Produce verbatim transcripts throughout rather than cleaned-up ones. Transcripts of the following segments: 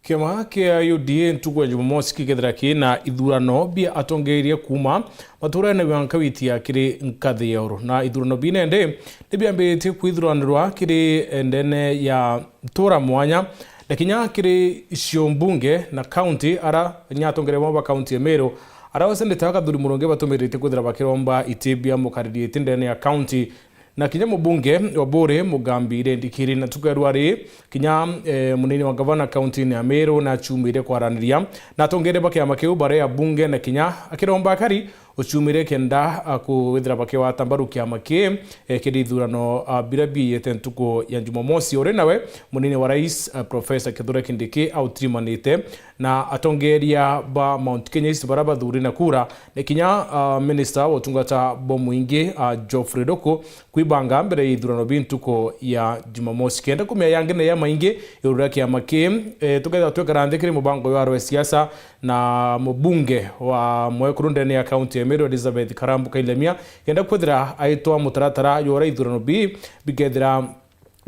Kiama kia U D A ntuku ya Jumamosi kigethira kina ithurano bia atongeria kuuma maturene ya nkawiti ya kiri nkathi ya uru. Na ithurano binende ni biambiritie kwithuranirwa kiri ndene ya ntura mwanya na kinya kiri cio mbunge na kaunti, ara kinya atongeria bamwe ba kaunti ya Meru, ara wesendete Kathuri Murungi batumiritie kwithira bakiromba iti bia mukariri iti ndene ya kaunti. Na kinya mubunge wa Buri Mugambi Irendi Kiri na ntuku ya rwari, kinya, eh, munini wa gavana kaunti-ini ya Meru na achumire kwaraniria na atongeria ba kiama kiu baria bunge na kinya akiromba akari uchumire kenda, ah, kwithira bakigwata mbaru kiama ki, eh, kiri ithurano, ah, biria biiyite ntuku ya Jumamosi. Uri nawe munini wa rais, ah, Professor Kithure Kindiki autirimanite na atongeria ba Mount Kenya East baria bathuri na kura, na kinya, ah, minister wa utungata bwa mwingi, ah, Geoffrey Ruku kwibanga mbere ya ithurano bi ntuku ya Jumamosi. Kenda kumenya yangi na ya maingi iguru ria kiama ki, eh, tukethira twekara nthi kiri mubango jwa arwe siasa na mubunge wa mwekuru ndene ya kaunti ya Meru Elizabeth Karambu Kailemia, kenda kwithira aitwa mutaratara jwa uria ithurano bi bikethira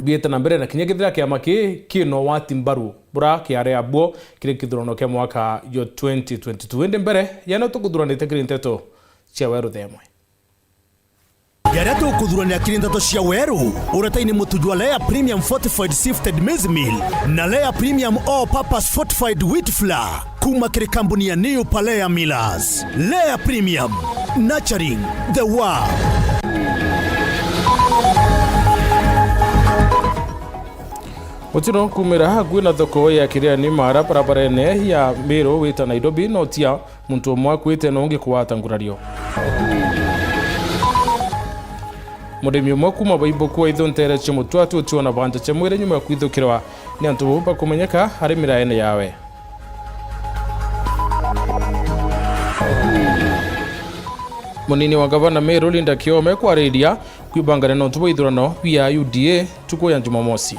biite na mbere, na kinya kethira kiama ki kina ugwati mbaru bura kiaria buo kiri kithurano kia mwaka jwa twenty twenty-two. Indi mbere ya no tukuthuranite kiri nteto cia weru themwe. Jaria tukuthuranira kiri nteto cia weru, uretaini mutu jwa Lea Premium Fortified Sifted Maize Meal na Lea Premium All Purpose Fortified Wheat Flour. Kuma kiri kambuni ya New Palea Millers. Lea Premium, nurturing the world. Mutino kumira hakuhi na thoko ya Kiriani Mara barabarene ya Meru wita Nairobi, no tia muntu umwe akuite na ungi kugwata ngurario. Murimi umwe kuma Baibuku aithuntere cia mutwatu utiona banja cia mwiri nyuma ya kwithukirwa ni antu bakumenyeka ari miraene yawe. Munini wa gavana Meru Linda Kiome kwariria kwibangania nontu bwa ithurano bia U D A ntuku ya Jumamosi.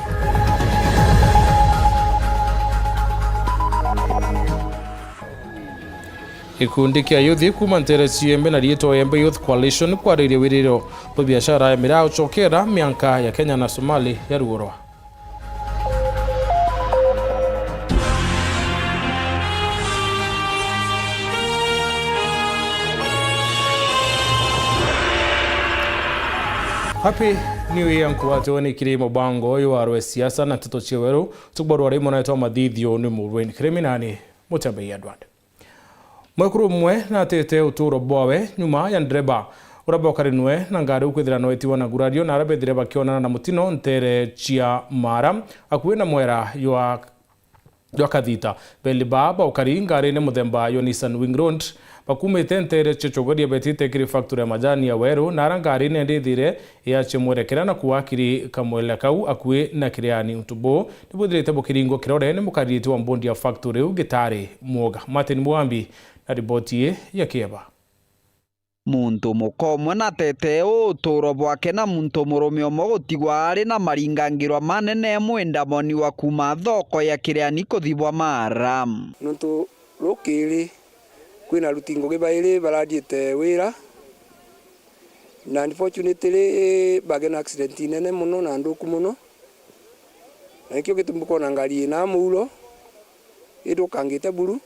Gikundi kia yuthi kuma ntere cia Iembe na riitwa Iembe Youth Coalition kwariria wiriro bwa biashara ya miraa ucokera mianka ya Kenya na Somali ya rugurwa. Happy New Year, nkuwatwe ni kiri mubango uyu wa rwe siasa na nteto cia weru. Tukubwa rwari mwana wetwa Mathithio ni Murwin Kriminani Mutembeia Dwande. Mwekuru umwe natete uturo bwawe nyuma ya ndereba uria baukarinwe na ngari ukwithira no etiwa na ngurario na aria bethire bakionana na mutino ntere cia Mara, akui na mwera jwa, jwa Kathita. Beli baa baukari ngarine muthemba jwa Nissan Wingroad, bakumite ntere cia Chogoria betite kiri factory ya majani ya Weru, na ara ngarine ndithire ya cia mwerekera na kuakiri kamwela kau akui na Kiriani. Untu buu ni bwithirite bukiringwa kirore ni mukariritie wa mbondi ya factory iu Gitari Mwoga. Martin Mugambi na riboti ii ya Kieba. Muntu muka umwe na tete uturo bwake na muntu murume umwe gutigwa ari na maringangirwa manene mwindamoni wa kuma thoko ya Kiriani kuthibwa Mara. Nontu rukiri kwina aruti ngugi bairi barariite wira, na unfortunately bage na accident nene mono na nthuku mono, na nikio gitumi bukoona ngari ina muuro ithukangite buru,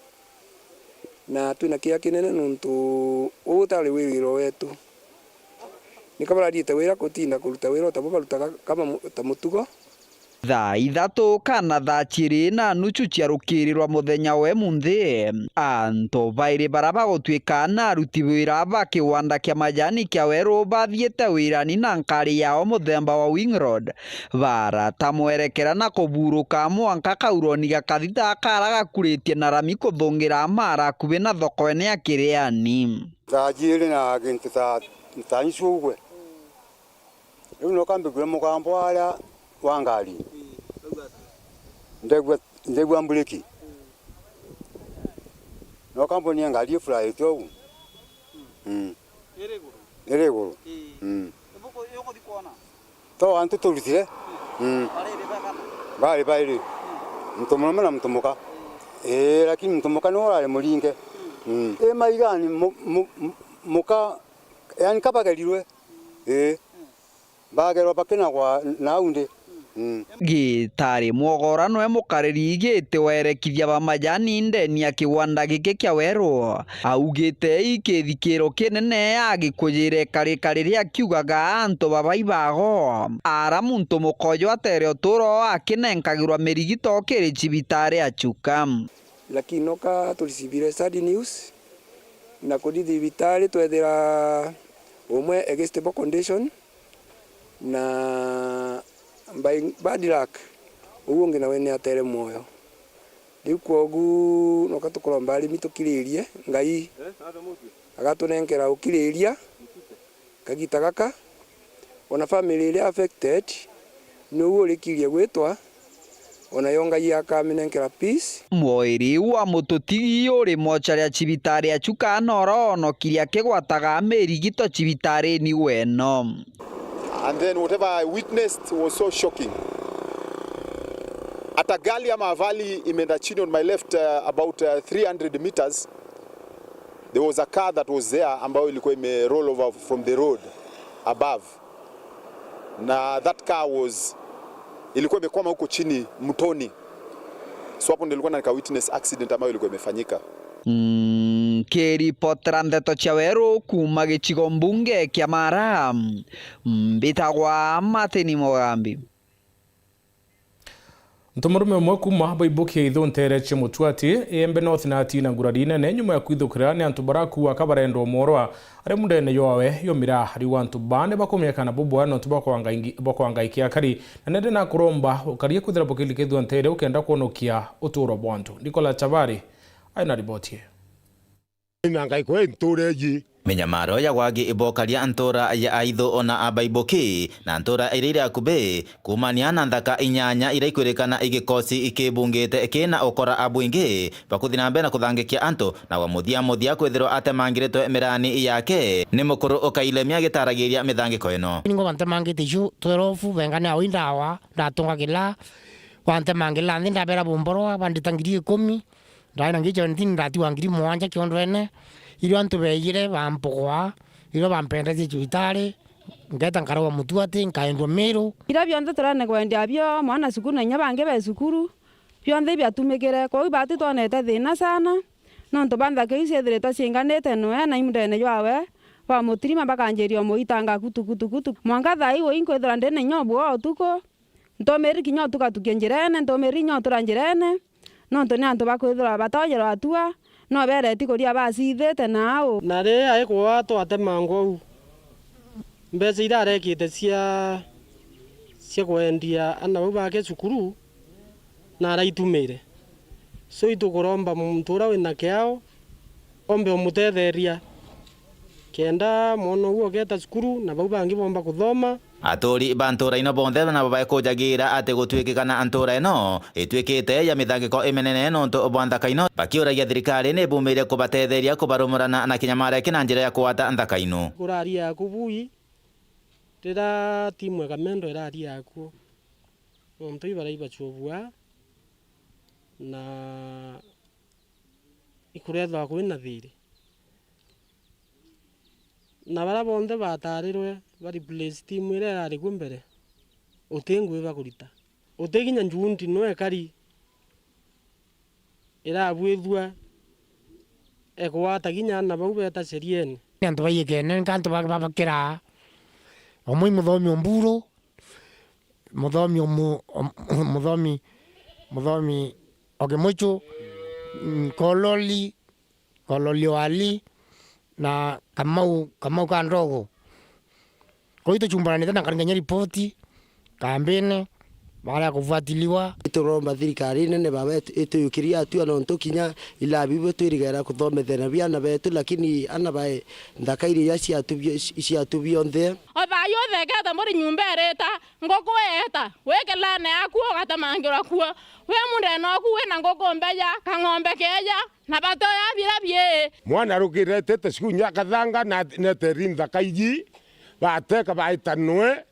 na twina kiea kinene nontu uu utari wiriro wetu. Nika barariite wira gutinda kuruta wira o tabo barutaga kama mu-, ta mutugo. Thaa ithatu kana thaa ciiri na nuchu cia rukiri rwa muthenya wa imunthi, antu bairi bara bagutwika na aruti wira ba kiwanda kia majani kia Weru bathiite wirani na nkari yao muthemba wa Wingroad, barata mwerekera na kuburuka mwanka kauroni ga Kathita kara gakuritie na rami kuthungira Mara akubi na thokoene ya Kiriani. Thaa ciiri na gintu ta, ta insu ugwe. Riu noka mbigua mugambo aria wa ngari. Ndegua, ndegua mburiki. Noka mbonia ngari ifuraite ugu. Mm. Iri iguru? Iri iguru. Mm. To antu turutire. Mm. Bari bairi. Muntu murume na muntu muka. Ii, lakini muntu muka niwe urari muringe. Mm. Ii, maigani mu-, mu-, mu-, muka, yani kabagerirwe. Ii. Bagerwa bakinagwa nau ndi. Gitari Mwogora nwe mukariri giti werekithia ba majani ndeni ya kigwanda giki kia Weru. Augite ikithikiro kinene agikujire karika riria akiugaga antu babai bago. Ara muntu mukojo atere uturo akinenkagirwa mirigito kiri cibitari ya Chuka. Lakini noka turisibire sad news, na kuri thibitari twethira umwe egestable condition, na by bad luck, uu ungi nawe ni atere mwoyo. Riu kwogu noka tukuromba arimi tukiririe Ngai agatunenkera ukiriria kagita gaka, ona family iria affected, niu urikirie gwitwa, ona yo Ngai akaminenkera peace. Mwiri wa mututigi uri mochari ya cibitari ya Chuka noronokirie akigwataga mirigito cibitarini weno. And then whatever I witnessed was so shocking. At a gully ama a valley imeenda chini on my left, uh, about, uh, three hundred meters, there was a car that was there ambayo ilikuwa ime roll over from the road above. Na that car was, ilikuwa imekwama huko chini mtoni. So hapo ndio nilikuwa nika witness accident ambayo ilikuwa imefanyika. Mm, kiripotera ndeto cia Weru kuuma gicigo mbunge kia Mara, mbitagwa Martin Mugambi. Ntomurume umwe kuuma Baibuki aithunteere cia Mutuati, Iembe North na atiina ngurari inene nyuma ya kwithukira ni antu barakuua ka barendwa mworwa ari mundene yowe yomira. Riu antu baa ni bakumiakana bubwa nontu bwa kwangaingi-, bwa kwangaikia akari, na nende nakuromba ukari kwithira bukirikithua nteere ukenda kwonokia uturo bwa antu. Nicola Chabari aina riboti ii. Ina ngai kwe nture ji. Minyamaro ya wagi ibokaria ntura ya Aithu ona Abaibuki na ntura iria iri akubi, kuumania na nthaka inyanya iria ikwirikana igikosi ikibungite kina ukora abwingi bakuthi na mbere na kuthangikia antu, na wa muthia muthia kwithirwa atemangiritwe mirani yake ni mukuru ukailemia gitaragiria mithangiko ino. Ningo bantemangite icio twelve bengane au indawa, ndatungagila, bantemangila nthi ndabera bumborwa bandita ngiri ikumi. Ndaina ngicha ntini ndatigwa ngiri mugwanja kiondwene, irio antu beejire bampugwa, irio bampendetie cibitari, ngeeta nkaragwa Mutuati, nkaendwa Miru. Iria bionthe turane kwendia bio, mwana cukuru na inya bangi be cukuru, bionthe ibiatumikire. Kwou bati twonete thina sana, nontu ba nthaka iu ciethiritwe ciinganite noe na imundene jwawe, bamutirima bakanjiria umuitanga kutu, kutu, kutu. Mwanka thaa iu inkwithirwa ndi na inya ubua utuku, ntumiri kinya utukatukia njirene, ntumiri inya utura njirene, nontu ni antu bakwithirwa batojerwa atua, no bereti kuria bacithite nau. Na riria aikwa twatemangwa uu, mbeca iria arekite cia, cia kwendia ana bau bake cukuru, na araitumire. So itukuromba muntu uria wina kiao, ombe umutetheria, kenda mwana uu ogeeta cukuru na bau bangi boomba kuthoma. Aturi ba ntura ino bonthe nabo baikujagira ati gutuikikana ntura ino ituikite ya mithangiko imenene nontu bwa nthaka ino, bakiuragia thirikari ni ibumirie kubatetheria kubarumurana na kinyamara iki na njira ya kugwata nthaka ino. Kuraria yaku bui, riria timu ya Kamendo iraria yakuo, nontu ibarai bacubua na ikurethwa kwina thiiri. Na baria bonthe batarirwe ba replace timu iria irari kuo mbere, uti ngui bakurita. Uti kinya njundi no ekari irabuithua ekugwata kinya ana bau beta ceriene. Ni antu baiyikene, ni antu ba-, ba-, bakiraa. Umwe i muthomi o Mburu, muthomi o mu-, o mu-, muthomi, muthomi o Kimuchu, mm, Kololi, Kololi o Ali, na Kamau, Kamau ka Ndogo. Kwou ituchumbananite na nkaringa kinya ripoti kambine, baada ya kufuatiliwa. Ituromba thirikari nene baba itu-, ituyukirie atua nontu kinya ilabi ibu twirigera kuthomethera biana betu, lakini ana bae nthaka iria ciatu bio-, ciatu bionthe. O thayu uthekete muri nyumba irita, nguku eeta, wi kilane yaku ugatemangirwa kuo, wi mundene oku wina nguku mbeja, kang'ombe keja, na batoya bira bii. Mwana arukire etete cukuru nya akathanga na, na eteri nthaka iji, bateka baita nwe,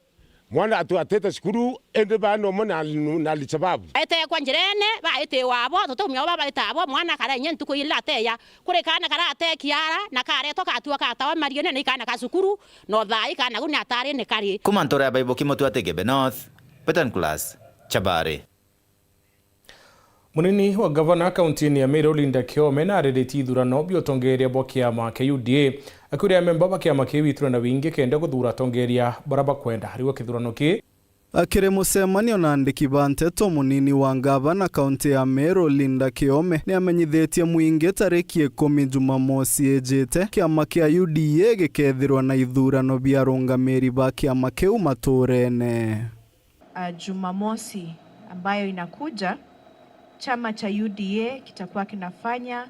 mwana atu atete cukuru, indi bana umwe na, na Al-Shabaab. Etekwa njirene, baitiwa abo, tutaumia abo baita abo, mwana kara inya ntuku ila ateya. Kuri kaana karatekia ara, na karetwa katua katawa mariene, ni kaana ka cukuru, no thaai kaana kau ni atari ni kari. Kuma ntura ya Baibuki Mutuati Igembe North, Peter Nicholas Chabari. Munini wa gavana kauntiine ya Meru Linda Kiome nariritie ithurano bia utongeeria bwa kiama kia U D A, akiuria amemba ba kiama kiu ithurana wingi kenda kuthuura atongeeria baria bakwenda. Ariwe kithurano kii. Akiri mucemanio na andiki ba nteto, munini wa ngavana kaunti ya Meru Linda Kiome ni amenyithitie mwingi tariki ikumi Jumamosi ijite, kiama kia U D A gikethirwa na ithurano bia arungamiri ba kiama kiu matuurene. Uh, Jumamosi ambayo inakuja, chama cha U D A kitakuwa kinafanya,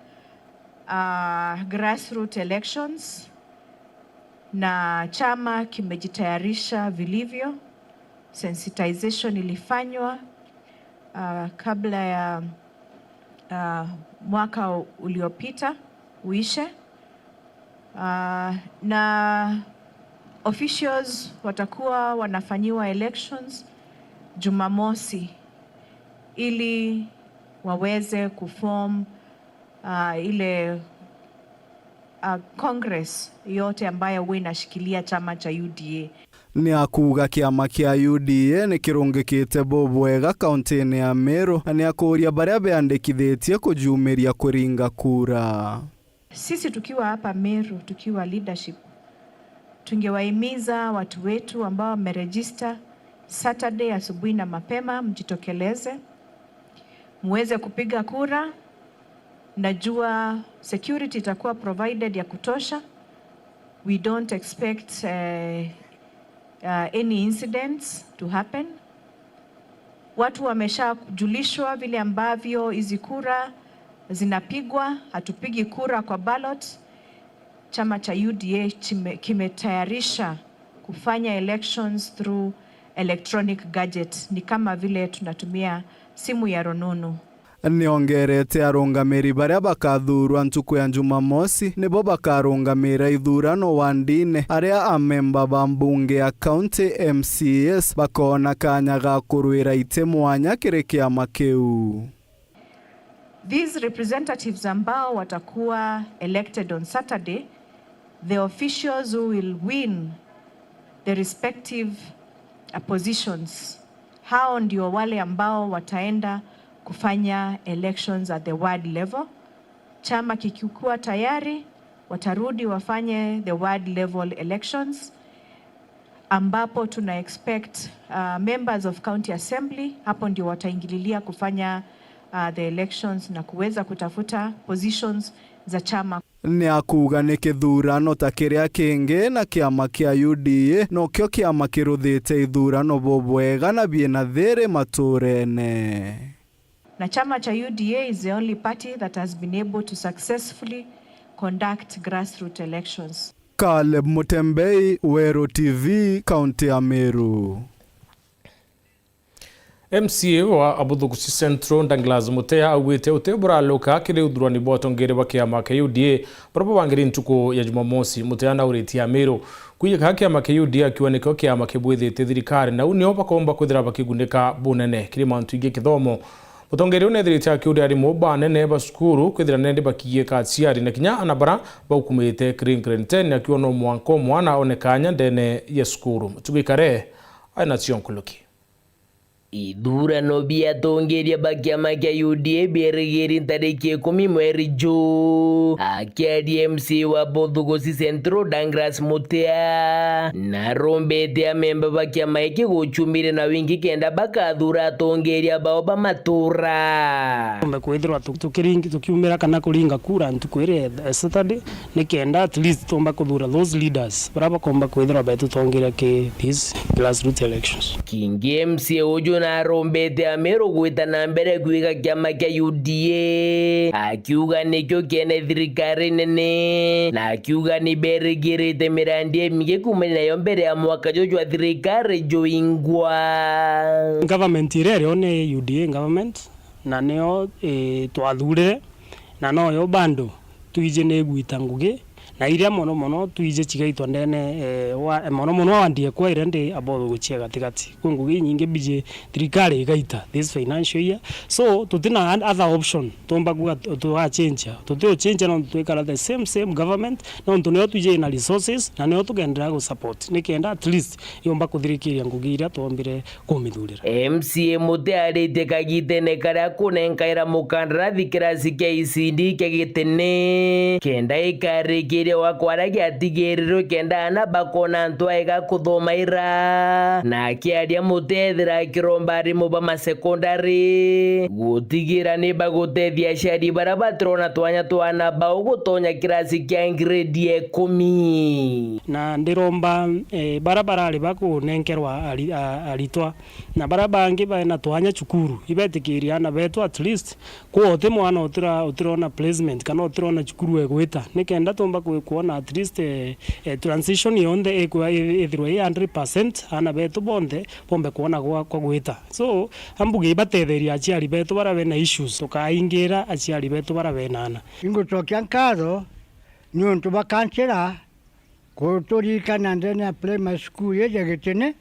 uh, grassroots elections, na chama kimejitayarisha vilivyo. Sensitization ilifanywa, uh, kabla ya, uh, mwaka uliopita uishe. Uh, na officials watakuwa wanafanyiwa elections Jumamosi ili waweze kuform, uh, ile, uh, Congress yote ambayo huwa inashikilia chama cha U D A. Ni akuuga kiama kia U D A ni kirungikite bubwega kauntiine ya Meru, na ni akuuria baria beandikithitie kujumiria kuringa kura. Sisi tukiwa hapa Meru, tukiwa leadership, tungewahimiza watu wetu ambao wameregister Saturday asubuhi na mapema, mjitokeleze, muweze kupiga kura. Najua security itakuwa provided ya kutosha. We don't expect, eh, uh, any incidents to happen. Watu wameshajulishwa vile ambavyo hizi kura zinapigwa. Hatupigi kura kwa ballot. Chama cha U D A chime-, kimetayarisha kufanya elections through electronic gadget. Ni kama vile tunatumia simu ya rununu. Niongerete arungamiri baria bakathuurwa ntuku ya Jumamosi nibo bakarungamira ithurano wandine, aria amemba ba mbunge ya county, M C As, bakoona kaanya ga kurwira iti mwanya kiri kiama kiu. These representatives ambao watakuwa elected on Saturday, the officials who will win the respective, uh, positions, hao ndio wale ambao wataenda kufanya elections at the ward level. Chama kikikuwa tayari, watarudi wafanye the ward level elections, ambapo tuna expect, uh, members of county assembly, hapo ndio wataingililia kufanya, uh, the elections na kuweza kutafuta positions za chama. Ni akuuga ni kithurano ta kiria kingi, na kiama kia U D A nokio kiama kiruthite ithurano bubwega na biina thiri matuurene. Na chama cha U D A is the only party that has been able to successfully conduct grassroots elections. Caleb Mutembei, Weru T V, kaunti ya Meru. M C A wa Abuthugusi Central, Douglas Mutea, augite uti buraluka kiri uthurani bwa atongeria ba kiama kia U D A buria bubangiri ntuku ya Jumamosi. Mutea nauritie Amiru kwiyika kiama kia U D A akiuga nikio kiama kibwithite thirikari, na u nio bakomba kwithira bakigunika bunene kiri mantu ingi kithomo. Mutongeria u nethirite akiuria arimu banene ba cukuru kwithira nandi bakigiika aciari na kinya ana bara baukumite kiri grade ten, akiuga no mwanka o mwana one kanya ndene ya cukuru. Tugikare aina cio nkuluki. Ithurano bia atongeria ba kiama kia U D A biarigiri ntariki ikumi mweri Juu. Akiaria M C A wa Bothugusi Central, Douglas Mutea, narombete amemba ba kiama giki gucumire na wingi kenda bakathura atongeria bao ba matura. Tumbe kwithirwa tu-, tukiringi-, tukiumira kana kuringa kura ntuku iria ya Saturday, ni kenda at least tumba kuthura those leaders baria bakomba kwithirwa betutongeria ki these grassroots elections. Kingi M C A uju narombete Amiru gwita na mbere kwiga kiama kia U D A, akiuga nikio kiene thirikari nene, na akiuga ni berigirite mirandi imingi kuumania nayo mbere ya mwaka juju jwa thirikari juingwa. Government iria irio ni U D A government, na nio, eh, twathurire, na noyo bado twiji ni gwita ngugi, Na iria mono mono twiji cigaitwa ndene, eh, wa, mono mono wandi ekwa iria ndi abothu gucia gatigati. Kwi ngugi inyingi mbiji thirikari igaita this financial year. So, tutina other option. Tumba kuga tu-, tugacenjia. Tuti ucenjia nontu twikara the same, same government, nontu nio twiji na resources, na nio tugendera gu support. Nikenda at least yumba kuthirikiria ngugi iria twombire kumithurira. M C A Muti aritie kagitene karia kunenkaira mukandarathi kirasi kia E C D kia Gitene, kenda ikarikiria gwa kwaria giatigirirwe kenda ana bakona antu aega kuthomaira. Na akiaria Muti ethira akiromba arimu ba masekondari gutigira ni bagutethia aciari baria batirona twanya twa ana bao gutonya kirasi kia grade ya ikumi. Na ndiromba, eh, bara barari bakunenkerwa ari-, a-, aritwa, na bara bangi baina twanya cukuru, ibetikirie ana betu at least, kwa uti mwana utira-, utirona placement kana utirona cukuru egwita, nikenda tumba ku-, kuona at least, eh, eh, transition yonthe ikwa-, i-, ithirwe i hundred percent, ana betu bonthe bombe kuona gwa, kwa gwita. So, ambuge ibatetheria aciari betu bara bena issues, tukaingira aciari betu bara bena ana. Ingucokia nkatho niuntu bwa kanchera kuturirikana ndene ya primary school iji ya Gitene,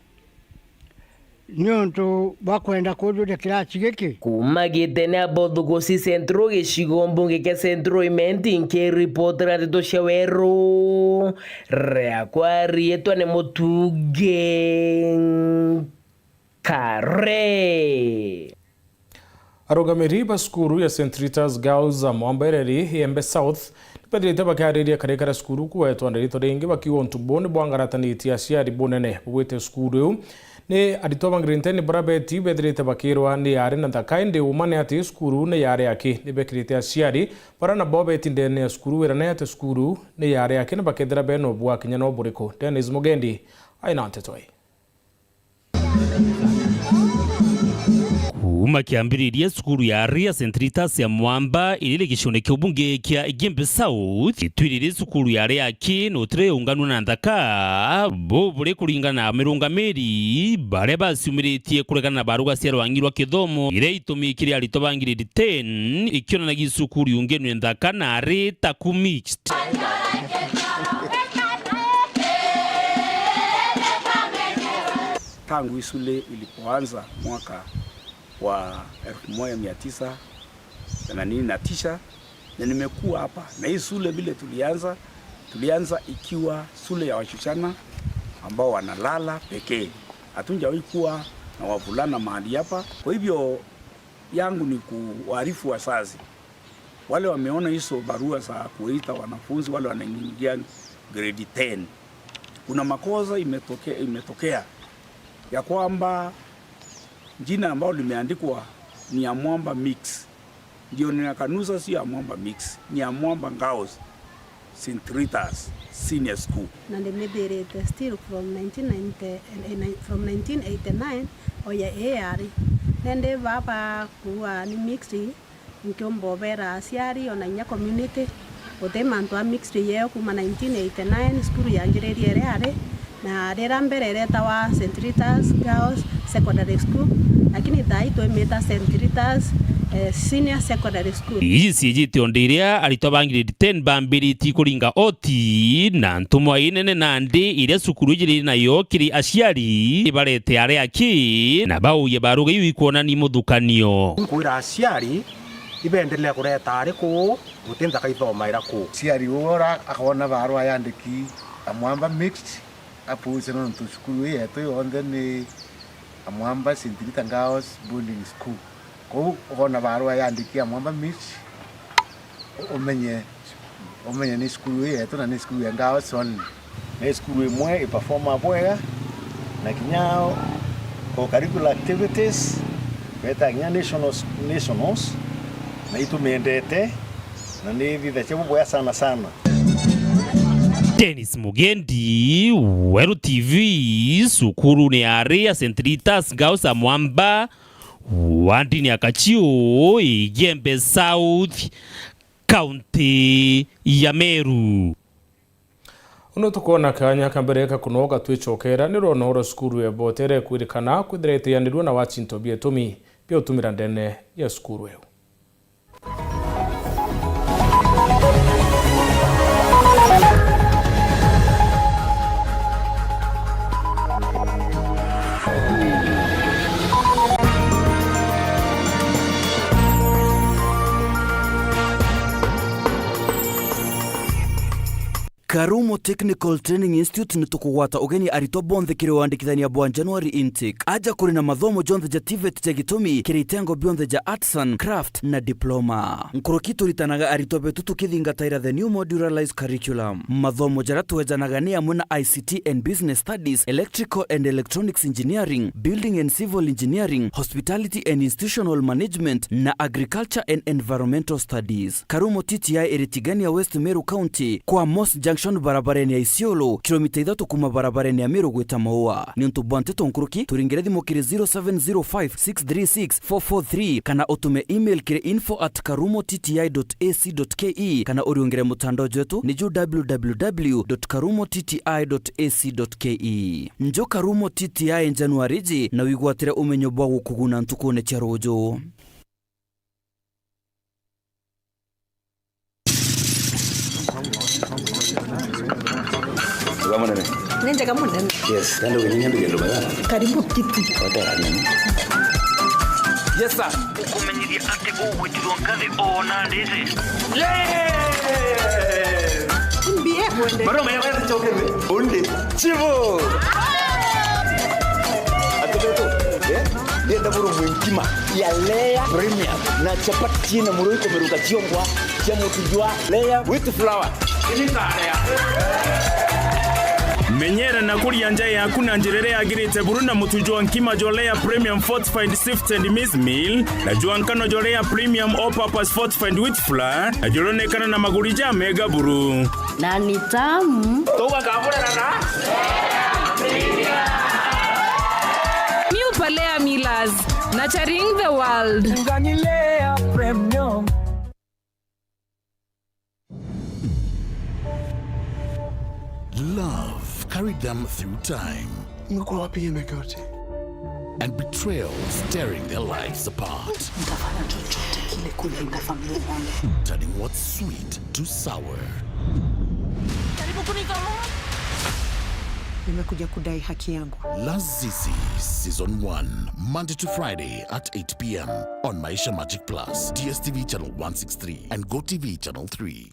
niuntu bwa kwenda kujuria kirasi giki. Kuma Gitene Abothugusi Central, gicigo mbunge kia Central Imenti, nkiripotera ndeto cia Weru, riakwa riitwa ni Mutungi Kare. Arungamiri ba cukuru ya Saint Rita's Girls Mwamba Ireri, Igembe South, nibethirite bakiariria kari karia cukuru kuwetwa na riitwa ringi, bakiuga untu buu nibwangaratanitie aciari bunene bugwite cukuru iu. Ni aritwa ba grade ten baria beti bethirite bakirwa ni yari na nthaka, indi uma ni ati cukuru ni yari aki. Nibekirite aciari baria nabo beti ndene ya cukuru wirane ati cukuru ni yari aki na bakethira bena ubua kinya no buriku. Dennis Mugendi aina nteto ii. Kuuma kiambiriria, cukuru ya aria ya Saint Rita's ya Mwamba iri gicione kia ubunge kia Igembe South, itwiriri cukuru ya aria aki nutire unganua na nthaka buburi kuringana na mirungamiri baria baciumiritie kuregana na baruga cia rwangi rwa kithomo iria itumikire aritwa ba grade ten, ikionanagia cukuru yungenwe nthaka na ari taku mixed. Tangu hii shule ilipoanza mwaka wa elfu moja mia tisa themanini na tisa, na nimekuwa hapa. Na hii shule vile tulianza, tulianza ikiwa shule ya wasichana ambao wanalala pekee. Hatujawahi kuwa na wavulana mahali hapa. Kwa hivyo, yangu ni kuwaarifu wazazi, wale wameona hizo barua za kuita wanafunzi wale wanaingia grade ten. Kuna makosa imetoke-, imetokea ya kwamba jina ambalo limeandikwa ni ya Mwamba Mix. Ndio ninakanusha, sio ya Mwamba Mix, ni ya Mwamba Girls Saint Rita's Senior School. Na ndimithirite still from nineteen ninety, eh, ni-, from nineteen eighty-nine, oya ii yari. Nindi baba kuua ni mixed, nkiumba ubera aciari ona inya community, guti mantu a mixed yeo kuma nineteen eighty-nine, cukuru yanjiririe iri ari, na rira mbere iretawa Saint Rita's Girls Secondary School, lakini thaa ii twimita Saint Rita's, eh, Senior Secondary School. Iji ciijite o ndi iria aritwa ba grade ten bambiritie kuringa oti, na ntumwa inene nandi iria cukuru iji iri nayo kiri aciari ibarete aria aki, na bauye baruga iu ikwonania muthukanio. Nkwira aciari ibendelea kureta ari kuu, guti nthaka ithomaira kuu. Aciari uria akona barua yandiki a Mwamba Mixed, apuuze nontu cukuru ii yetu yonthe ni a Mwamba Saint Rita Girls Boarding School. Kou ukona barua yandiki a Mwamba Mixed, umenye, umenye ni cukuru ii yetu na ni cukuru ya girls only. Ni cukuru imwe iperforma bwega, na kinya co-curricular activities, beta kinya nationals, nationals, na itumiendete, na ni thithagia bubwega sana sana. Dennis Mugendi, Weru T V, cukurune ya aria ya Saint Rita's Girls a Mwamba, wandini ya Kachiu, Igembe South, kaunti ya Meru. Uno tukwona kanya ka mbere ka kunoga twicokera, ni rwona ura cukuru ya Botere kwirikana kwithira itianirua na wacinto bietumi bia utumira ndene ya cukuru eu. Karumo Technical Training Institute ni tukugwata ugeni aritwa bonthe kiri wandikithania bwa January intake. Aja kuri na mathomo jonthe ja TVET ja gitumi kiri itengo bionthe ja Arts and Craft na Diploma. Nkuruki turitanaga aritwa betu tukithingataira the new modularized curriculum. Mathomo jaria twejanaga ni amwe na I C T and Business Studies, Electrical and Electronics Engineering, Building and Civil Engineering, Hospitality and Institutional Management, na Agriculture and Environmental Studies. Karumo T T I iri Tigania, West Meru County, kwa Moss Junction barabarene ya Isiolo, kilomita ithatu kuma barabarene ya Meru gwita Maua. Niuntu bwa nteto nkuruki, turingire thimu kiri zero seven zero five six three six four four three kana utume email kiri info at karumo T T I dot A C dot K E kana uriungire mutandao jwetu ni ju W W W dot karumo T T I dot A C dot K E. Njo Karumo T T I January ji na wigwatire umenyo bwa gukuguna ntukune cia ruju. Wega munene. Ni njega munene. Yes, kandi uginyanya mbigendo mega. Karibu kiti. Wata ya nini? Yes, sir. Ukumenyithia ati ugwitirwa nkathi ona ndiri. Yeah! Mbie wende. Maroma ya wende chokere. Undi. Chivo. Atubeto. Eh? Ndienda buru mwinkima ya layer premium na chapati na muroi kumeruka chiongwa cia mutu jwa layer with flour. Menyera na kuria nja yaku na njira iria yagirite buru na mutu jwa nkima jwa layer premium fortified sifted maize meal na jwa nkano jwa layer premium all purpose fortified wheat flour na juronekana na maguri ja mega buru. Na ni tamu. Tugakamurira na New Palea Millers, nurturing the world. Ngani layer premium. Love carried them through time. Imekuwa wapi hii imekuwa yote? And betrayals tearing their lives apart. Nitafanya chochote kile kulinda familia yangu. Turning what's sweet to sour. Karibu kuliko. Nimekuja kudai haki yangu. Lazizi Season one, Monday to Friday at eight p m on Maisha Magic Plus, D S T V channel one six three and Go T V channel three.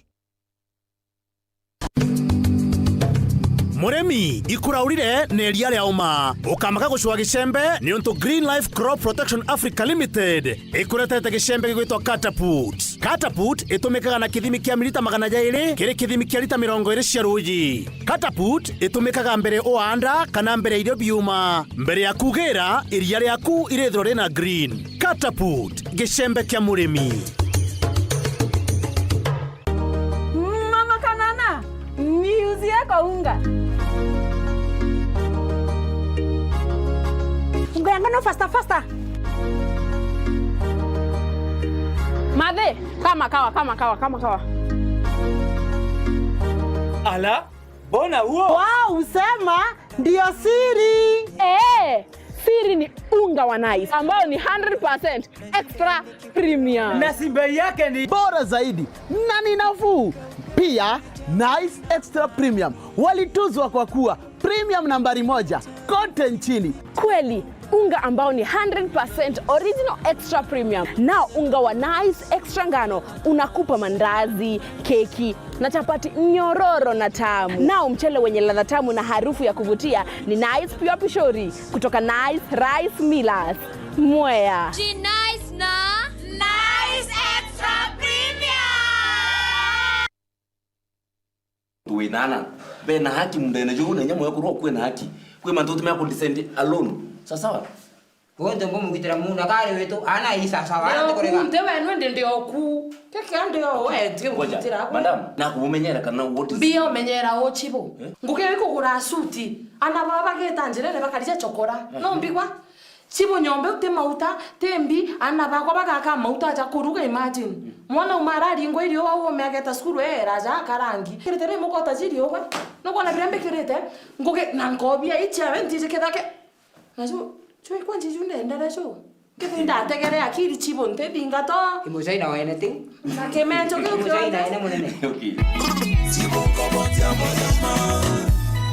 Murimi, ikuraurire ni iria ria uma. Ukamaka gucua gicembe, niuntu Green Life Crop Protection Africa Limited ikuretete gicembe gigwitwa Catapult. Catapult itumikaga na kithimi kia milita magana jairi kiri kithimi kia lita mirongo iri cia ruuji. Catapult itumikaga mbere uaanda kana mbere irio biuma, mbere ya kugira iria riaku irithirwa rina green. Catapult, gicembe kia murimi. Mama Kanana, niuzie kwa unga. Unga ya ngano faster, faster. Mathe, kama kawa, kama kawa, kama kawa. Ala, mbona huo? Wow, usema ndio siri. Eh, siri ni unga wa Nice ambao ni hundred percent extra premium. Na si bei yake ni bora zaidi na ni nafuu. Pia, Nice Extra Premium walituzwa kwa kuwa premium nambari moja kote nchini. Kweli, unga ambao ni hundred percent original extra premium. Nao unga wa Nice Extra Ngano unakupa mandazi, keki na chapati nyororo na tamu. Nao mchele wenye ladha tamu na harufu ya kuvutia ni Nice Pure Pishori kutoka Nice Rice Millers, Mwea. G Nice na Nice Extra Premium. Twinana. Bena haki mundene juu na nyamu yakurwa kwina haki. Kwi mantu tumea ku descend alone. Sawa sawa? Wonthe ngumugitira muno, akari witu, ana ii sawa sawa, ana tukurega. Nte wenu ndi, ndi oku. Keke ndi o, we, ndi ngugitira. Madam, nakumenyera kana what is. Mbia umenyera o chibu. Eh? Nguke wikugura suti. Ana baba bageta njirene bakarija chokora. Eh. No mbigwa? Chibu nyomba iu ti mauta, ti mbi, ana bakwa bagaka mauta aja kuruga, imagine. Mm. Mwana uma araringwa irio au ome ageta cukuru, eh, eraja akarangi. Kirite ri mukota jiri ugwe. Nukwona biria mbikirite? Nguge, na nkobia ichi awe ntiji kithake. Nacio, chui kwa njiju ndendere cu. Kithi ndategere akiri chibu ntithinga to. Imucaina wene ti. Na kimecho kiu. Imucaina wene munene. Okay.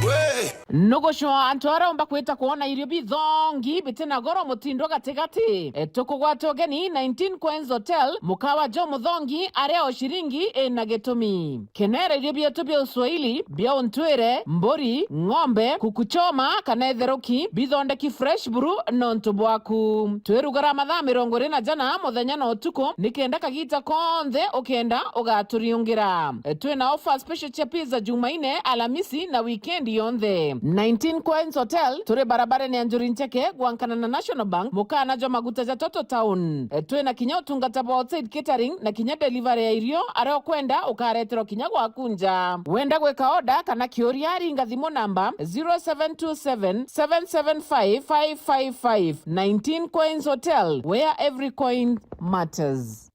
We! Nugucwa antu aria umba kwita kwona irio bithongi bitina goro mutindo gatigati. E, tukugwata ugeni nineteen Coins Hotel, mukawa jo muthongi aria o ciringi ina gitumi. Kenera irio bietu bia uswahili, bia untwire, mburi, ng'ombe, kuku choma, kana itheruki, bithondeki fresh buru nontu bwaku. Twirugara mathaa mirongo iri na jana muthenya na utuku, nikenda kagita konthe ukenda ugaturiungira. Twina offer special cia pizza Jumaine, Alamisi na weekend yonthe. Nineteen Coins Hotel, turi barabarene ya Njuri Ncheke, gwankana na National Bank, mukana jwa maguta ja Toto Town. Twina kinya utungata bwa outside catering na kinya delivery ya irio aria ukwenda ukareterwa kinya gwaku nja. Wenda gwika order kana kiuria, ringa thimu namba zero seven two seven, seven seven five, five five five. Nineteen Coins Hotel, where every coin matters.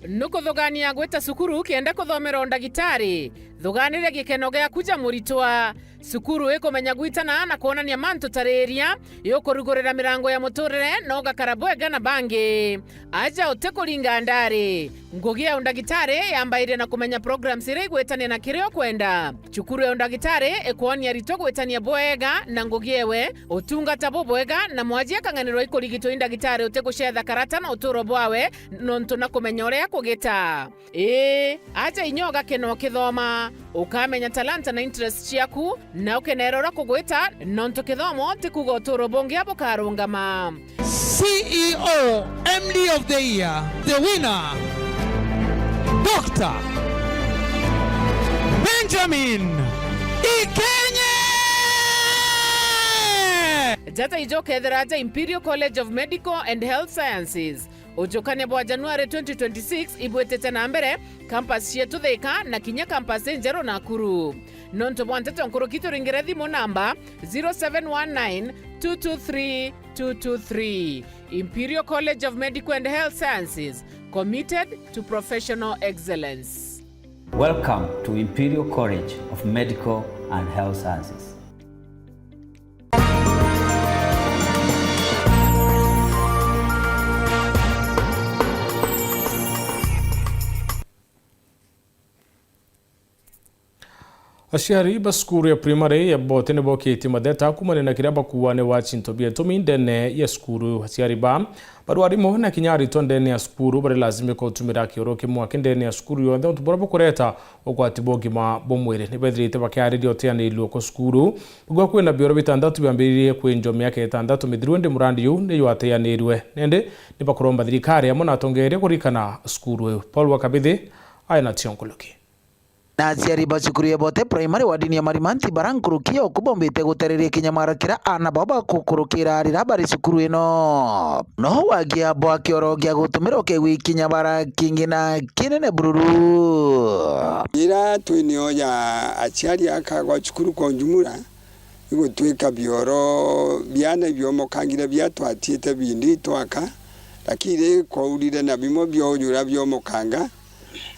Nukuthugania gwita cukuru kenda kuthomera undagitari? Thuganire gikeno giaku ja muritwa. Cukuru ikumenya gwitana na kwonania mantu ta riria, iukurugurira mirango ya muturire na ugakara bwega na bangi. Aja utikuringa ndari. Ngugi ya undagitari yambairia na kumenya programs iria igwitania na kiria ukwenda. Cukuru ya undagitari ikwonia aritwa gwitania bwega na ngugi ewe, utungata bubwega, na mwaji akang'anirwa ikurigitwa i ndagitari utigucetha karata na uturo bwawe nontu na kumenya uria kugita. Ii, aja inya ugakena ukithoma, ukamenya talanta na interest ciaku, na ukenera uria kugwita, nontu kithomo ti kuuga uturo bungi bukarungama. C E O, M D of the Year, the winner, Doctor Benjamin Ikenye! Njata ijo ukethira aja Imperial College of Medical and Health Sciences. Ujukania bwa January twenty twenty-six ibwitite na mbere, campus cietu Thika na kinya campus injeru Nakuru. Nontu bwa nteto nkuruki, turingire thimu namba zero seven one nine two two three two two three. Imperial College of Medical and Health Sciences, committed to professional excellence. Welcome to Imperial College of Medical and Health Sciences. Aciari ba cukuru ya primary ya Bote ni bokitie matheta kumania na kiria bakuuga ni wacinto bia itumi ndene ya cukuru. Aciari ba, baru arimu na kinya aritwa ndene ya cukuru bari lazimika utumira kioro kimwe aki ndene ya cukuru yonthe, untu buria bukureta ugwati bwa ugima bwa mwiri. Ni bethirite bakiariria uteaniriru ku cukuru. Igua kwina bioro bitantatu biambiririe kwinjwa miaka itantatu mithiru, indi murandi juu ni jwateanirue. Nindi ni bakuromba thirikari amwe na atongeria kuririkana cukuru iu. Paul wa Kabithi aina cionkuluki. Na aciari ba cukuru ya Bote Primary wardini ya Marimanti bara nkuruki ya uku bombite gutereria kinyamara kiria aana bao bakukurukira riria bari cukuru ino. No wagia bwa kioro gia gutumira ukegwi kinyamara kingi na kinene bururu. Ira twinio ya aciari akagwa cukuru kwa ujumla, igutwika bioro biana biomokangire bia twatiite bindi twaka, lakini kwaurire na bimwe biojura biomokanga,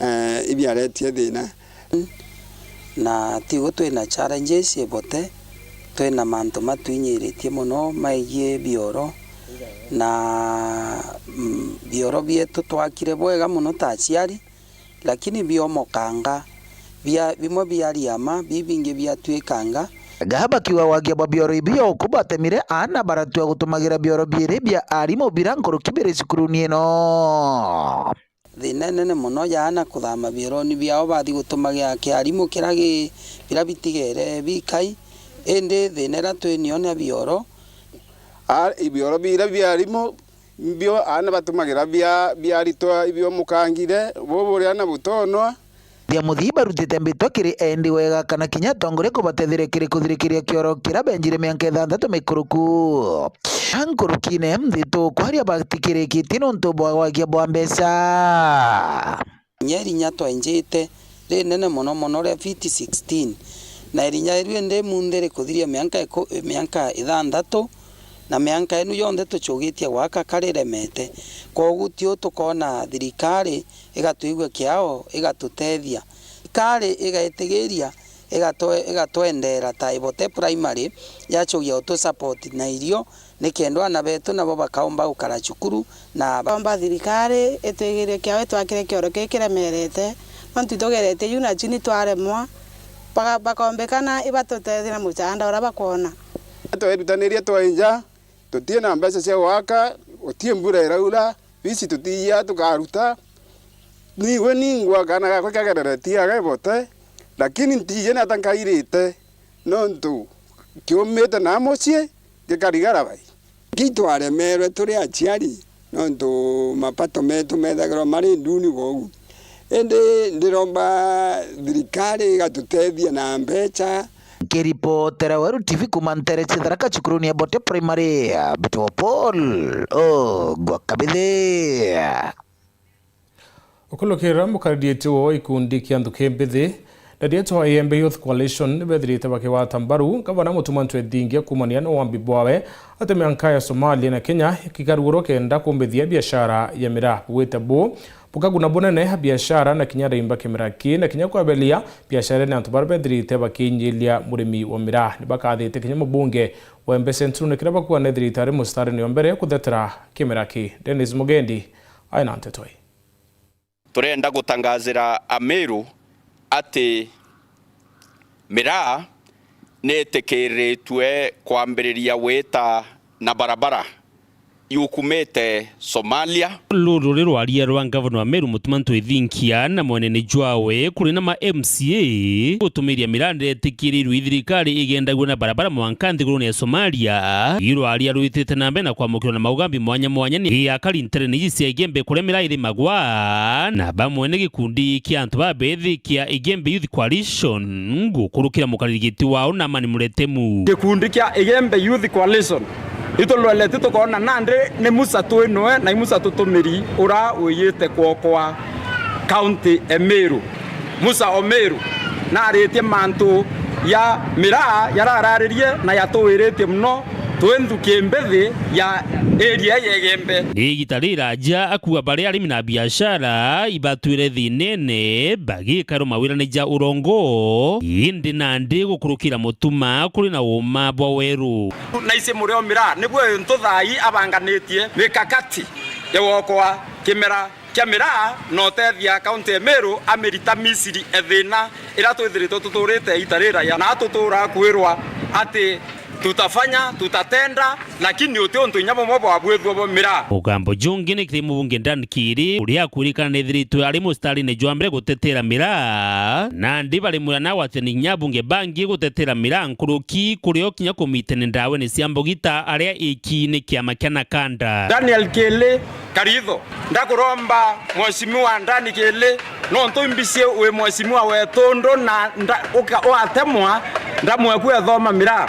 eh, ibiaretie thina. Na tigo twina challenges ibote, twina mantu matwinyiritie mono maigie bioro, na, mm, bioro bietu twakire bwega mono ta aciari, lakini biomokanga, bia, bimwe biariama, bibingi biatwikanga. Ga bakiuga wagia bwa bioro ibi o ku batemire, aana baratua gutumagira bioro biiri bia arimu bira nkuruki biri cukuruni ino. Thina inene mono ya aana kuthama bioroni biao bathi gutumagira kia arimu kira gi, bira bitigere bikai, indi thina ira twinio ni bioro. A, ibioro bira bia arimu Mbio aana batumagira bia, biaritwa ibiomokangire, bubu buria na butonwa. Thia muthii barutite mbitwa kiri endi wega kana kinya atongoria kubatetheria kiri kuthirikiria kioro kiria benjire mianka ithanthatu mikuruku. Ankurukine, nthitu kwaria batikirikitie nontu bwa wagia bwa mbeca. Kinya irinya twenjite rinene mono mono ria fiti sixteen, na irinya riu indi imunthi rikuthiria mianka iku-, mianka ithanthatu, na mianka inu yonthe tucugitie gwaka ka riremete. Kwogu tiu tukoona thirikari igatwigua kiao, igatutethia. Thirikari igaitigiria, igatwe-, igatwendera ta Ibote Primary yacogia utu support na irio, nikenda aana betu nabo bakaumba gukara cukuru na ba- Tomba thirikari itwigirie kiao, itwakire kioro kii kiremerete, Nontu itugerete yu na chini twaremwa, baka-, bakombekana ibatutethie na muchanda uria bakwona. Twerutanirie twa nja, tutii na mbeca cia gwaka, gutii mbura iraura, bici tutiia tukaruta. Niigwe ningwa kaana gakwa kagerere tiaga ibote, lakini ntiji ni ata nkairite, nontu kiumite na mucii gikarigara bai. Ki twaremerwe turi aciari, nontu mapato metu methagirwa mari nduni bou. Indi ndiromba thirikari igatutethia na mbeca. Nkiripotera Weru T V kuuma ntere cia Tharaka, cukuruni ya Bote Primary, Bito Paul Ogwa Kabithi. Ukulukirira mukariri wa ikundi kia nthuki mbithi, Ndarietwa Igembe Youth Coalition nibethirite bakigwata mbaru ngavana Mutuma M'Ethingia kuumania na wambi bwawe ati mianka ya Somalia na Kenya ikigarurwa kenda kumbithia biashara ya miraa. Bugwite bu bukaguna bunene biashara na kinya araimba kimera ki na kinya kwebelia biashara ni antu baria bethirite bakiinyilia murimi wa miraa. Nibakathite kinya mubunge wa Embu Central ni kiria bakuga ni thirikari mustarine wa mbere kuthetera kimera ki. Dennis Mugendi aina nteto ii. Turenda gutangazira Ameru ati miraa ni itikiritue kwambiriria gwita na barabara yukumite Somalia. Ruru ruri rwaria rwa ngavana wa Meru Mutuma M'Ethingia na mwenene jwawe kuri na ma M C A gutumiria miraa ndetikirirwe i thirikari igendagua na barabara mwanka nthigurune ya Somalia. Ii rwaria rwitite na mbere na kwamukirwa na maugambi mwanya mwanya ni akari nterene iji cia Igembe kuria miraa irimagwa, na bamwe ni gikundi kia antu babethi kia Igembe Youth Coalition gukurukira mukariri giti wao Naamani Muretemu. Gikundi kia Igembe Youth Coalition iturweleti tukoona nandi ni Musa twinoe na i Musa tutumiri ura wiyite kwokwa county e Meru. Musa o Meru naritie mantu ya miraa yarararirie na yatuwiritie mono twi nthuki mbithi ya area ya Igembe. Ni igita riraja akuga bari arimi na biashara ibatwire thinene bagikairwa mawirane ja urongo, indi nandi gukurukira Mutuma kuri na uuma bwa Weru. Na ici murio miraa niguo ntuthai abanganitie mikakati ya gwokwa kimera kia miraa na utethia kaunti ya Meru amirita Misiri e thina iria twithiritwe tuturite ita riraya, na tutura kwirwa ati tutafanya, tutatenda, lakini uti untu inya bumwe bwabwithua bwa miraa. Mugambo jungi ni kiri mubunge Dan Kiiri, uria akwirikana nethiritwe ari mustarine jwa mbere gutetera miraa, nandi bari mwira na agwatani kinya abunge bangi gutetera miraa nkuruki, kurio kinya kumitene ndaweni cia mbugita aria iki ni kiama kia Nakanda. Daniel Kiiri Karitho, ndakuromba Mheshimiwa Ndani Kili, nontu imbicie wi mheshimiwa wetu ndu na nda-, uka-, ugatemwa ndamwe ku ethoma miraa.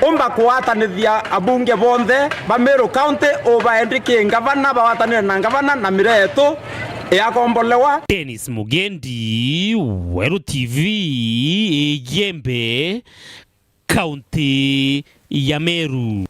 Umba kugwatanithia abunge bonthe ba Meru County, ubaendi ki ngavana, bagwatanire na ngavana na miraa yetu igakombolewa. Dennis Mugendi, Weru T V, Igembe, kaunti ya Meru.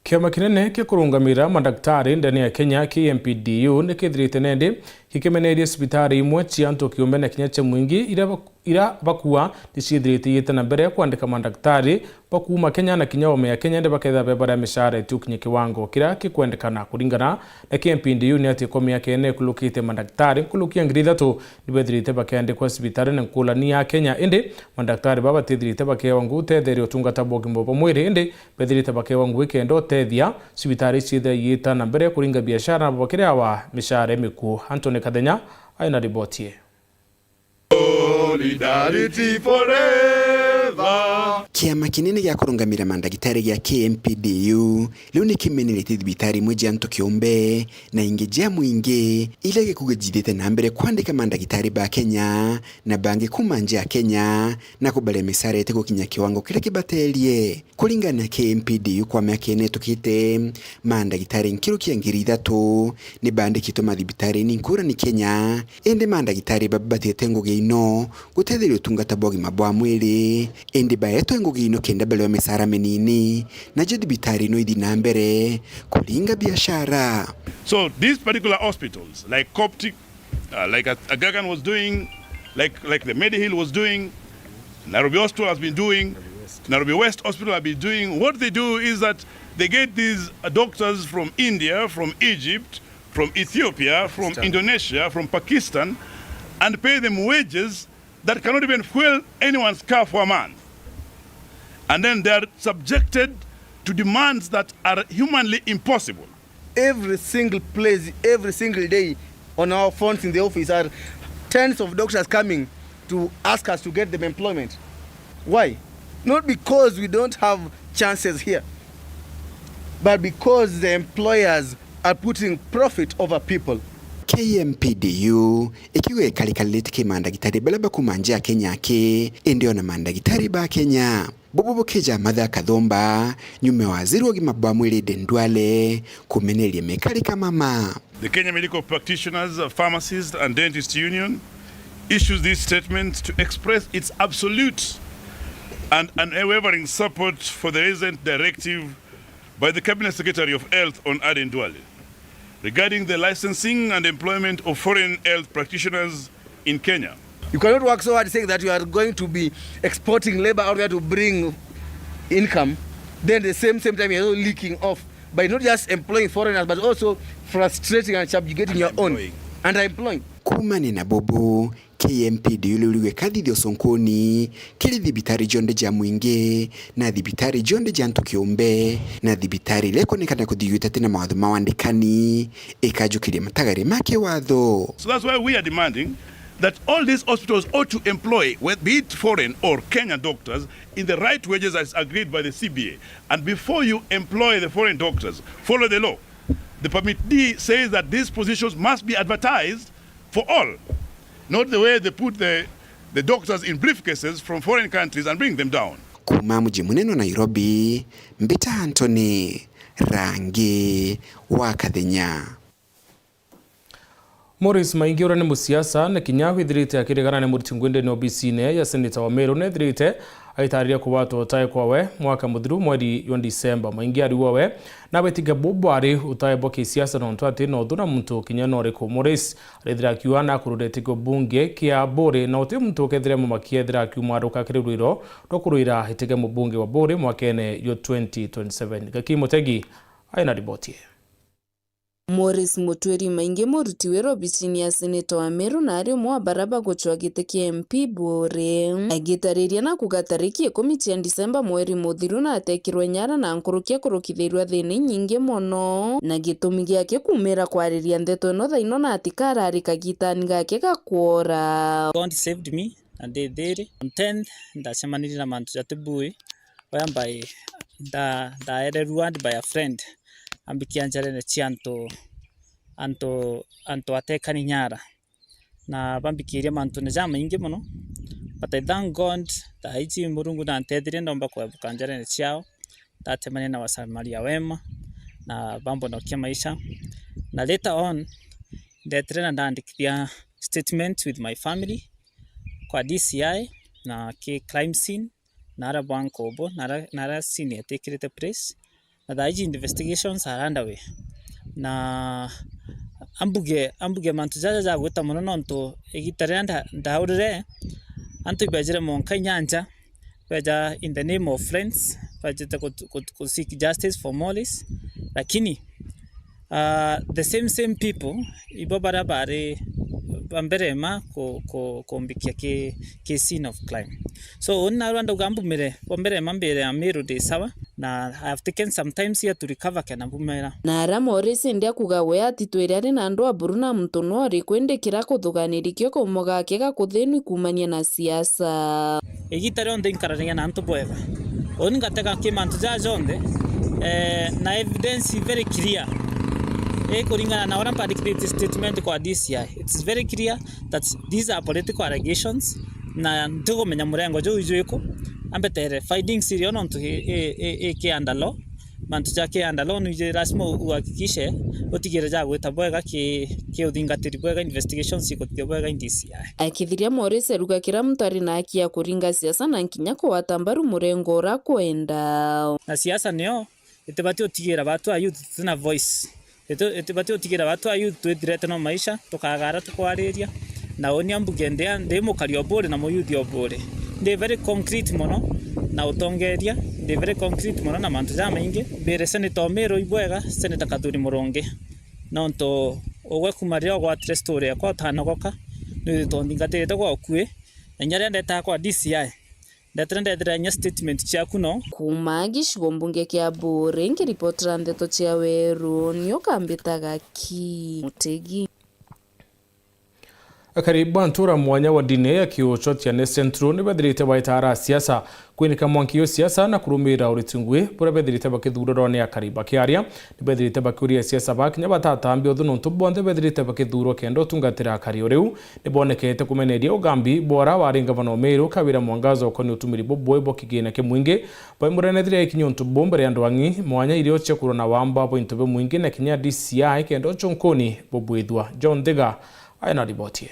Kiama kinene kia kurungamira madaktari ndene ya Kenya, K M P D U, ni kithirite nendi gikimeneria cibitari imwe cia antu kiumbe na kinya cia mwingi iria bak-, iria bakua ni ciithirite iite na mbere kwandika madaktari ba kuuma Kenya na kinya ome ya Kenya, indi bakethira be baria micara itiukinya kiwango kiria kikwendekana. Kuringana na K M P D U, ni ati kwa miaka ina ikulukite, madaktari nkuruki ya ngiri ithatu ni bethirite bakiandikwa cibitarine nkulani ya Kenya, indi madaktari baba batithirite bakeewa ngugi utetheria utungata bwa ugima bwa mwiri, indi bethirite bakeewa ngugi kenda utethia cibitari ciithira iita na mbere kuringa biashara na bakiriawa micara imikuu. Anthony Kathenya aina riboti ii. Solidarity forever. Kiama kinene gia kurungamira mandagitari gia K M P D U riu ni kimeneretie thibitari imwe cia antu kiumbe na ingi cia mwingi, iria gikuga jithite na mbere kwandika mandagitari ba Kenya na bangi kuma nja ya Kenya na kubaria micara itigukinya kiwango kiria kibaterie. Kuringana na K M P D U, kwa miaka ina itukite, mandagitari nkuruki ya ngiri ithatu ni bandikitwe mathibitarine nkurani Kenya, indi mandagitari baba batiete ngugi ino gutetheria utungata bwa ugima bwa mwiri, indi baetwe ngugi ino kenda barewa micara minini, nacio thibitari ino ithi na mbere kuringa biashara. So these particular hospitals, like Coptic, uh, like Aga Khan was doing, like, like the Medihill was doing, Nairobi Hospital has been doing, Nairobi West Hospital have been doing. What they do is that they get these, uh, doctors from India, from Egypt, from Ethiopia, from Indonesia, from Pakistan, and pay them wages that cannot even fuel anyone's car for a month. And then they are subjected to demands that are humanly impossible. Every single place, every single day on our phones in the office are tens of doctors coming to ask us to get them employment. Why? Not because we don't have chances here, but because the employers are putting profit over people. K M P D U ikiuga ikarikariritie ki mandagitari baria bakuma nja ya Kenya aki, indi ona mandagitari ba Kenya. Bubu bukija Martha Kathumba, nyuma ya waziri wa ugima bwa mwiri Aden Duale kumeneria mikarika mama. The Kenya Medical Practitioners, Pharmacists and Dentists Union issues this statement to express its absolute and unwavering support for the recent directive by the Cabinet Secretary of Health on Aden Duale regarding the licensing and employment of foreign health practitioners in Kenya. You cannot work so hard saying that you are going to be exporting labor out there to bring income, then the same, same time you're also leaking off by not just employing foreigners but also frustrating and subjugating your own and employing. Kumania na bubu, K M P D U riu riu ikathithia ucunkuni kiri thibitari cionthe cia mwingi na thibitari cionthe cia antu kiumbe na thibitari iria ikonekana kuthithua itati na mawatho ma wandikani ikajukiria matagari ma kiwatho. So that's why we are demanding that all these hospitals ought to employ, whether be it foreign or Kenyan doctors, in the right wages as agreed by the C B A. And before you employ the foreign doctors, follow the law. The permit D says that these positions must be advertised for all, not the way they put the, the doctors in briefcases from foreign countries and bring them down. Kuma muji munene wa Nairobi, mbita Anthony Rangi wa Kathenya. Maurice Maingi, uria ni musiasa, ni kinya withirite akiregana ni muruti ngwendene obisine ya seneta wa Meru, nethirite aitariria kugwatwa utae kwawe mwaka muthiru mweri jwa Disemba. Maingi ariuga we na witikia bubu ari utae bwa kisiasa nontu ati no uthu na muntu kinya no uriku. Maurice arethira akiuga na akururite gibunge kia Buuri na uti muntu ukethire mumakia ethira akiumaruka kiri rwiro rwa kurwira itike mubunge wa Buuri mwakene jwa twenty twenty-seven. Gaki Mutegi aina riboti ii. Maurice Mutwiri Maingi, muruti wira obisini ya seneta wa Meru, na ari umwe wa baria bagucwa giti kia M P Buuri. Agitariria na kuga tariki ikumi cia Disemba mweri muthiru na atekirwe nyara na nkuruki akurukithirua thina inyingi mono, na gitumi giake kuumira kwariria ndeto ino thaino na atikaraari kagitani gake ga kwora. God saved me, na ndi thiiri. On tenth, ndacemanirie na mantu jatibui, whereby nda-, ndaere lured by a friend ambikia njarene cia antu, antu, antu atekani nyara, na bambikirie mantune jamaingi mono, but I thank God, thaa iji Murungu nantethirie ndomba kwebuka njarene ciao, ndatemania na wasamaria wema, na bambonokia maisha, na later on, ndetire na ndandikithia statement with my family kwa D C I na ki crime scene, na aria bwa nkobo, na aria, na aria scene yetikirite place. Na thaa iji investigations are underway. Na ambuge, ambuge mantu jaja jagwita mono nontu igita riria nda-, ndaurire, antu ibejire monka inyanja, beja in the name of friends, bajite ku, ku, ku seek justice for Maurice. Lakini, ah, the same, same people, ibo baria bari ba mbere ma ku, ku, kumbikia ki, ki scene of crime. So, uni narua ndauga mbumire, bwa mbere ma mbere ya Meru ndi sawa, na I have taken some times here to recover kena mbumira. Na aria Maurice indi akuga we atitwire ari na andu a buru na muntu no uriku, indi kiria kuthuganirie kio kaumo gake ga kuthinua kuumania na siasa. Igita rionthe inkaranagia na antu bwega. Uni ngatega ki mantu jaa jonthe, eh, na evidence very clear. Ikuringana na uria mbandikithitie statement kwa D C I, it's very clear that these are political allegations, na ntigumenya murengo juu ijwiku. Ambetere findings irio nontu i, i, i, i ki under law. Mantu ja ki under law, nwiji lazima u-, uhakikishe utigire jagwita bwega ki, ki uthingatiri bwega, investigations ikuthithua bwega in D C I. Akithiria Maurice aruga kira muntu ari na haki ya kuringa siasa na nkinya kugwata mbaru murengo uria akwenda. Na siasa niyo itibati utigira batu a youth tutina voice. Itu-, itibati utigira batu a youth twithirete no maisha, tukagara tukwariria. Na uni ambuge ndi, ndi mukari o Buuri na muyuthi o Buuri. Ndi very concrete mono na utongeria, ndi very concrete mono na mantu jamaingi. Mbire Senator Omiru ibwega, Senator Kathuri Murungi. Nontu ugwe kuuma riria ugwatire story yakwa utanogoka, ni withitwe nthingatirite gwa ukui, na inya riria ndetaa kwa D C I, ndetire ndethira inya statement ciaku no. Kuuma gicigo mbunge kia Buuri, nkiripotera ndeto cia Weru, ni ukambitaga ki Mutegi. Akari ba ntura mwanya wa ndini ya Kiuchwa Tiene Central ni bethirite baitaara siasa, kwinika mwanki yo siasa na kurumiira uriti ngui buria bethirite bakithuurwa ni akari. Bakiaria, ni bethirite bakiuria siasa bakinya batatambia uthu nontu bonthe bethirite bakithuurwa kenda utungatira akari. O riu ni bonekete kumeneria ugambi bwora wari ngavana o Meru Kawira Mwangaza ukoni utumiri bubui bwa kigina kimwingi. Baimurenethire ikinya untu buu mbere ya andu ang'i mwanya irio cia kurwa na wamba bwa into bimwingi na kinya D C I kenda uchunkuni bubwithua. John Thiga aina riboti ii.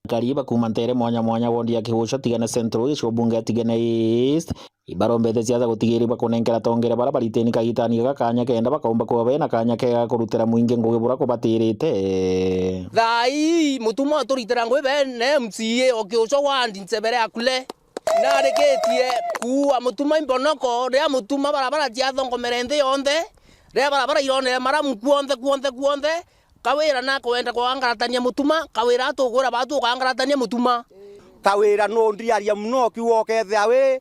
Akari ba kuuma nteere mwanya mwanya wondi ya Kigucho Tigene Central, gicigo bunge ya Tigene East, ibarombete siasa gutigiiri bakunenkera tongere bara baritini kagitani gaka kanya kenda bakaumba kuba bena kanya kega kurutira mwingi ngugi bura kubatirite. Thaa ii, Mutuma uturitira ngugi bene M C A o Kigucho ward Nsebere Akule. Narikitie kuua Mutuma imbonoko, riria Mutuma barabara ciathongomere nthi yonthe, riria barabara ironere maramu kuonthe, kuonthe, kuonthe, Kawira nakwenda kugangaratania Mutuma, Kawira atugwira batu ugangaratania Mutuma. Kawira nundiaria muno ukiuga ukethia wi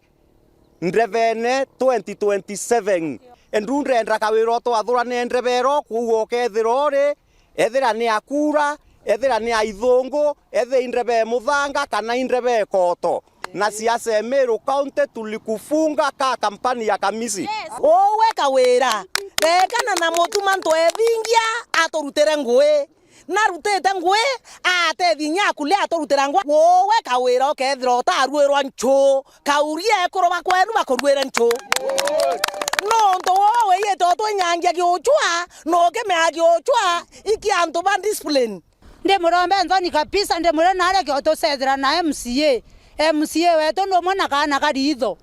ndebene twenty twenty-seven. Endu ndenda Kawira utwathurane ndebero, kuuga ukethira uri, ethira ni akura, ethira ni aithungu, ethira indebe muthanga kana indebe koto. Na siasa e Meru County tulikufunga ka kampani ya kamisi. Uwe Kawira, rekana na Mutuma ntwethingia aturutire ngui. Narutite ngui, atethia inya Akule aturutira ngui. Uwe Kawira ukethira utaruirwa nchu, kauria ekuru ba kwenu bakuruire nchu. Nontu uwe wiyite utwinyangia Giuchwa, na ukimea Giuchwa iki antu ba discipline. Ndi murombe nthoni kabisa, ndi mure narekio tucethera na M C A. M C A wetu ni umwe na kaana ka ritho.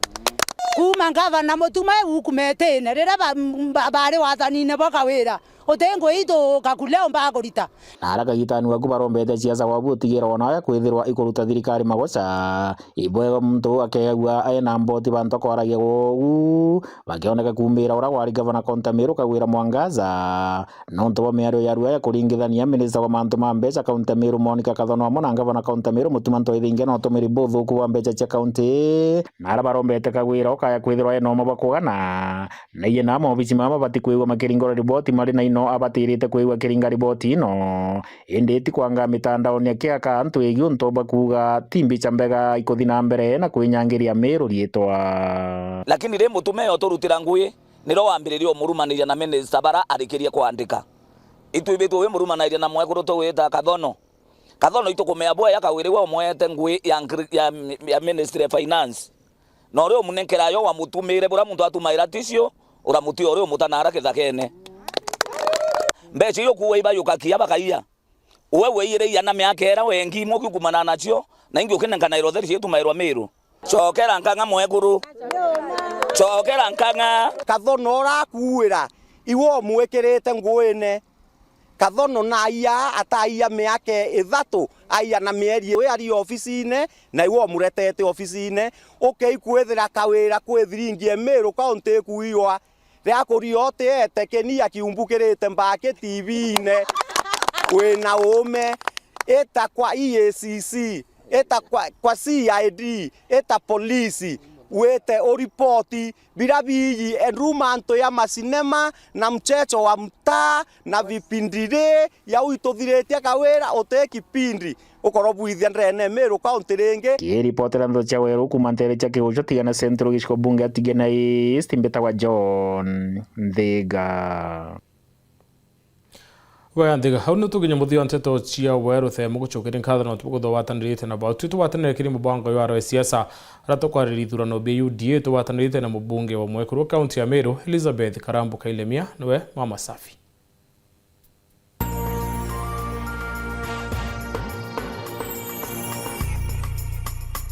Kuuma ngavana Mutuma e ukumetine, riria ba-, ba-, bari wathanine bwa Kawira, uti ngui itu Kakule umbaa kurita. Na ara kagitani waku barombete siasa wabu utigira ona ya kwithirwa ikuruta thirikari magoca. Ibwega muntu akeegua ena mboti bantu akwaragia gwogu, bakioneka kumbira ura wari gavana kaunti ya Meru Kawira Mwangaza. Nontu bwa miario ya rua ya kuringithania, minista wa mantu ma mbeca kaunti ya Meru Monica Kathono amwe na ngavana kaunti ya Meru Mutuma Ntwethingia na utumiri buthuku bwa mbeca cia kaunti, na ara barombete Kawira ukaya kwithirwa ena uma bwa kugana. Na iye na maobici mama batikwigua makiringura riboti mari na ino abatirite kwigua kiringa riboti ino. Indi ti kwanga mitandaoni akiaka antu egi untu bakuuga ti mbica mbega ikuthi na mbere na kwinyangiria Meru riitwa. Lakini ri Mutuma uturutira ngui, nirio wambiririe umurumaniria na minista bara arikirie kwandika. Itwibitwe wi murumanairia na mwekuru tugwita Kathono. Kathono itukumea bwega Kawira we umwete ngui ya ngri-, ya, ya Ministry of Finance. Na uria umunenkera yo wamutumire, bura muntu atumaira tissue, uramutia uria umutanaara kithakene. Mbeca iu kuua ibayuka kia bakaiya. Uwe weiyire iana miaka ira wengi imwe ukiukumana nacio, na ingi ukinenkanairwa theri ciitumairwa Miru. Cokera nkang'a mwekuru. Cokera nkang'a. Kathono urakuuira, iwe umwikirite nguine. Kathono naaiya, ataaiya miaka ithatu, aiya na mieri iri ari ofisine, na iwe umuretete ofisine. Ukei kwithira Kawira kwi thiringi e Miru kaunti ikuiywa. Ria kuria utiete kinia kiumbukirite mbaki T V-ine. Wina uume, ita kwa E A C C, ita kwa, kwa C I D, ita polisi, wite uripoti. Bira biiji endu mantu ya masinema na mchecho wa mtaa na vipindi ri ya uituthiritie Kawira uti kipindi ukorwo bwithia ndene Miru kaunti ringi. Kiripotera ndeto cia Weru kuuma nteere cia Kigucho Tigana Central gicigo bunge ya Tigana East, mbitagwa John Nthiga. Waya Nthiga, au nitukinya muthia wa nteto cia Weru. Themu gucokeria nkatho na utubuku twatanirite na bau. Twi twatanire kiri mubango jwa arwa siasa, ara tukwariria ithurano bia U D A, twatanirite na mubunge wa mwekuru kaunti ya Meru, Elizabeth Karambu Kailemia, niwe Mama Safi.